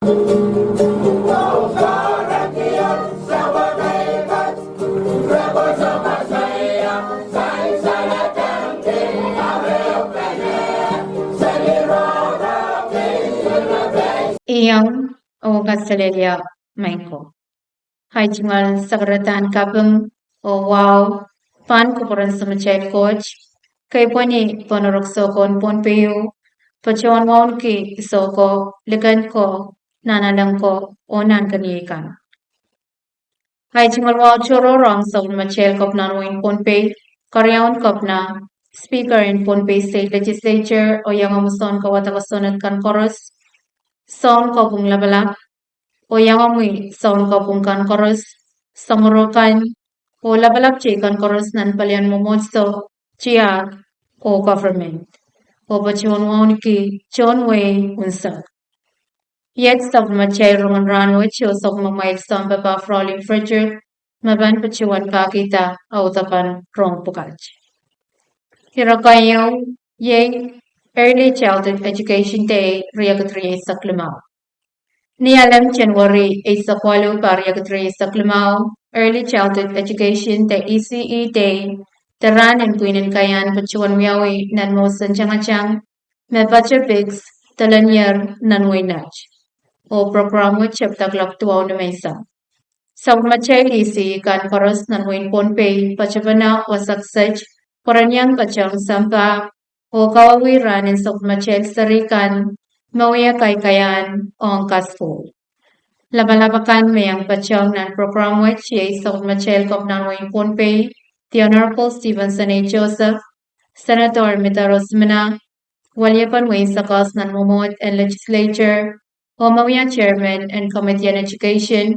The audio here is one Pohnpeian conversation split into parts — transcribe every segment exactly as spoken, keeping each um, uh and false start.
Iang oh kaselehlie maing ko. Ahi tungoal sakaradahn kaping oh wahu pahn kupwuren Samatail Koht, keipweni pohn orok soukohn Pohnpei, patohwan wauneki soukohp liken ko, nahnalek ko, oh nahnken ieikan. Ahi tungoal wahu tohrohr ong sapwellimatail Kepina en wehin Pohnpei, keriaun Kepina, Speaker en Pohnpei State Legislature, oh iangahki sounkawada kosonned kan koaros, Sounkopwung Lapalap, oh iangahki sounkopwung kan koaros, samworo kan, oh lapalap teikan koaros nan palien mwomwohdiso, tiahk, oh government, oh patohwan wauneki tohn wehi unsek. Iet sapwellimatail rongen rahn wet oh sapwellimamwail sounpapah Fraulein Frederick, me pahn patohwan pahkihda audepen rong pwukat. Ire keieu, iei Early Childhood Education Day riekid rieisek limau. Ni Alem, January eisek waluh, pahr riekid rieisek limau, Early Childhood Education de E C E Day, de rahn en pwihn en kaiahn patohwan wiawi nan mwohsen tangatang me patohwan pid de lenier nan wehi Nett, oh program wet tepda kuloak duwau nimenseng. Sapwellimatail E C E kan koaros nan wehin Pohnpei patopene wasa kiset pwe ren iang patehng sampah oh kawauwih rahn en sapwellimatail seri kan me wia kaikaiahn ong kaskuhl. Lapalap akan me iang patehng nan program wet iei sapwellimatail Kepina en wehin Pohnpei, the Honorable Stevenson A. Joseph, Senator Mehdi Rosemena, weliepen wehin Sakas nan mwomwohd en Legislature, oh me wia Chairman en Committee en Education,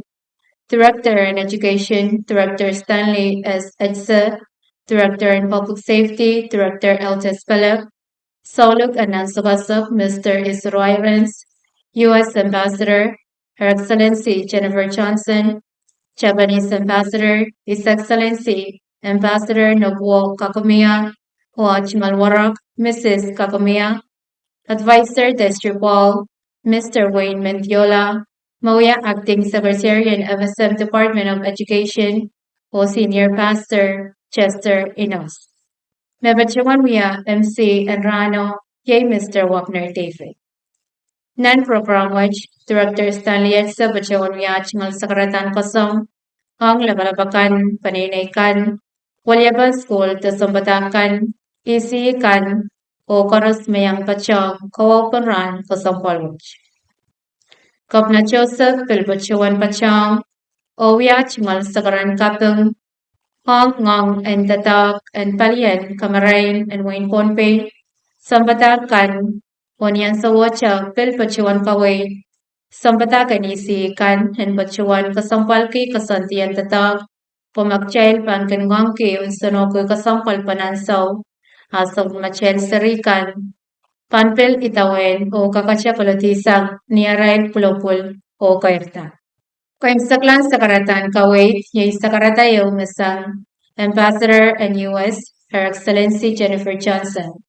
Director en Education, Director Stanley S. Edse, Director en Public Safety, Director Eltes Pelek, Souleng en Nansokasek, Mister Isuro Irons, U S Ambassador, Her Excellency Jennifer Johnson, Japanese Ambassador, His Excellency Ambassador Nobuo Kakumiya, oh aht tungoal warok, Missus Kakumiya, Advisor Destry Paul, Mister Wayne Mendiola, me wia Acting Secretary en F S M Department of Education, oh Senior Pastor Chester Enos. Me patohwan wia M C en rahno iei Mister Wagner David. Nan program wet, Director Stanley Edse patohwan wia aht tungoal sakaradahn koasong ong lapalap akan, peneinei kan, weliepen sukuhl de sounpadahk kan, E C E kan, oh koaros me iang patehng kawaupen rahn kesempwal wet. Kepina Joseph pil patohwan patehng oh wia aht tungoal sakaradahn kaping ong ngoang en doadoahk en palien kamarain en wehin Pohnpei, sounpadahk kan, oh ni ansouohte pil patohwan kaweid sounpadahk en E C E kan en patohwan kesempwalki koasoandi en doadoahk, pwe ma kitail pahn kin ngoangki unsenohki kesempwalpen ansou, a sapwellimatail seri kan pahn pil idawehn oh kakete koledi sang ni arail pwulopwul oh keirda. Keimwseklahn sakaradahn kaweid iei sakarada ieu me sang Ambassador en U S, Her Excellency Jennifer Johnson.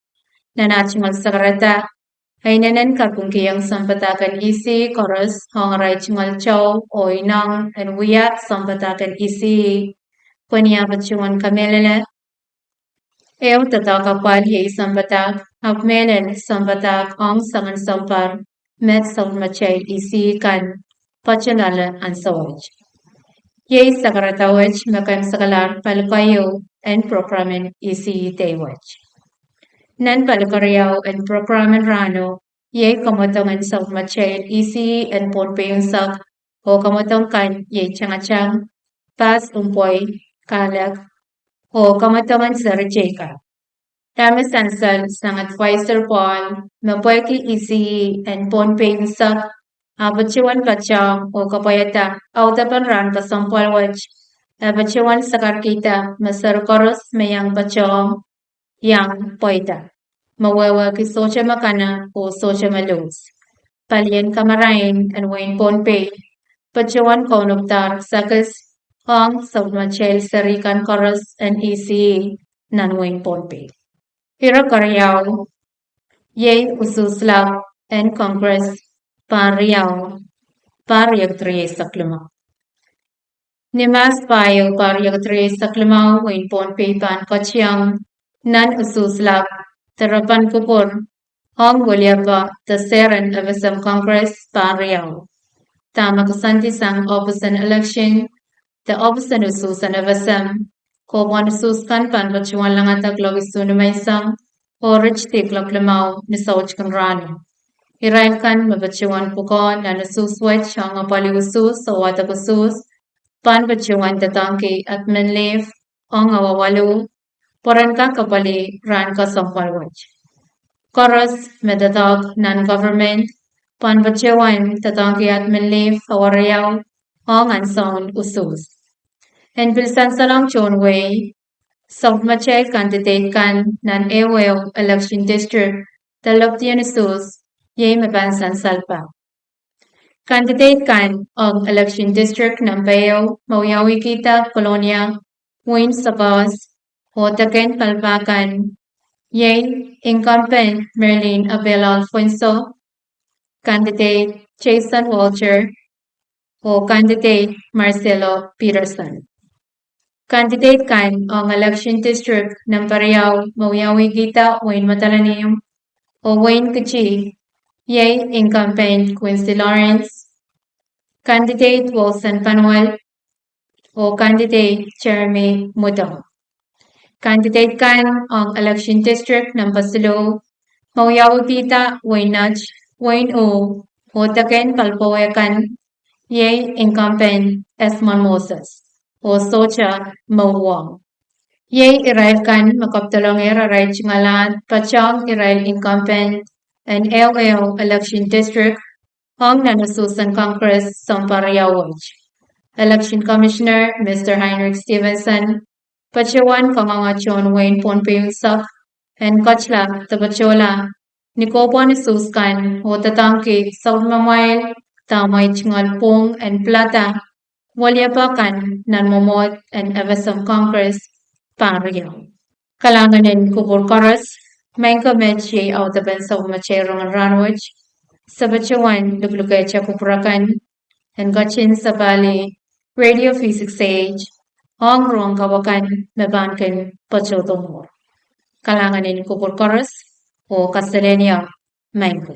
Nan aht tungoal sakarada, e inenen kapingkihong sounpadahk en E C E koaros ong arail tungoal tou oh ineng en wia sounpadahk en E C E, pwe ni ah patohwan kamehlele, ehu doadoahk apwal iei sounpadahk, ahpw mehlel sounpadahk ong soangen sounpar me sapwellimatail E C E kan patohwan loale ansou wet. Iei sakarada wet me keimwsekalahr pali keieu en program en E C E Day wet. Nan pali keriau en program en rahno, iei kamwadong en sapwellimatail E C E en Pohnpei unsek, oh kamwadong kan iei tangatang, pahs, umpwei, kahlek, oh kamwadong en seri teikan. E me sansal sang Advisor Paul me pwehki E C E en Pohnpei unsek, a patohwan patehng oh kapwaiada audepen rahn kesempwal wet, e patohwan sakarkihda me seri koaros me iang patehng iang pweida, me wehwehki sohte me kana oh sohte me luhs. Palien kamarain en wehin Pohnpei patohwan kaunopada kisakis ong sapwellimatail seri kan koaros en E C E nan wehin Pohnpei. Ire keriau, iei usuhs lap en Congress pahr riau, pahr riekid rieisek limau. Ni Mahs pahieu pahr riekid rieisek limau, wehin Pohnpei pahn ketiong nan usuhs lap de repen kupwur ong weliepe de sehr en FSM Congress pahr riau. Dahme koasoandi sang ohpis en election de ohpis en usuhs en FSM, kohpwehn usuhs kan pahn patohwan langada kuloak isuh nimenseng oh ritidi kuloak limau ni soutik en rahno. Irail kan me patohwan pwukoa nan usuhs wet ong apwalih usuhs oh wadek usuhs pahn patohwan doadoahngki admin leave ong awa waluh, pwe ren kak apwalih rahn kesempwal wet. Koaros me doadoahk nan government pahn patohwan doadoahngki admin leave awa riau ong ansoun usuhs. En pil sansalong tohn wehi, sapwellimatail candidate kan nan ehuehu election district de lepidien usuhs iei me pahn sansal pahn. Candidate kan ong election district nempe ehu me wiawihkihda Kolonia, wehin Sapaus, oh deken kalpah kan iei incumbent Merlin Abela Alfonso, candidate Jason Walter, oh candidate Marcelo Peterson. Candidate kan ong election district nempe riau me wiawihkihda wehin Madolenihmw oh wehin Kiti iei incumbent Quincy Lawrence, candidate Wilson Panuel, oh candidate Jeremy Mudo. Candidate kan ong election district nempe siluh me wiawihkihda wehin Nett, wehin Uh, oh deken kalpowehkan iei incumbent Esmond Moses, oh sohte me uhwong. Iei irail kan me kapedolongehr arail tungoal ahd patohng irail incumbent en ehuehu election district ong nan usuhs en Congress sounpar riau wet. Election Commissioner Mister Heinrich Stevenson patohwan kangoange tohn wehin Pohnpei unsek en ketla de patohla ni kohpwehn usuhs kan oh doadoahngki sapwellimamwail dahme tungoal pwung en pilada weliepe kan nan mwomwohd en FSM Congress pahr riau. Kalahngan en kupwur koaros, maing ko, met iei audepen sapwellimatail rongen rahnwet. Se patohwan luklukehte kupwur akan en ketin sapahl radio V six eight ong rohng kaweid kan me pahn kin patohdo mwuhr. Kalahngan en kupwur koaros oh kaselehlie, maing ko.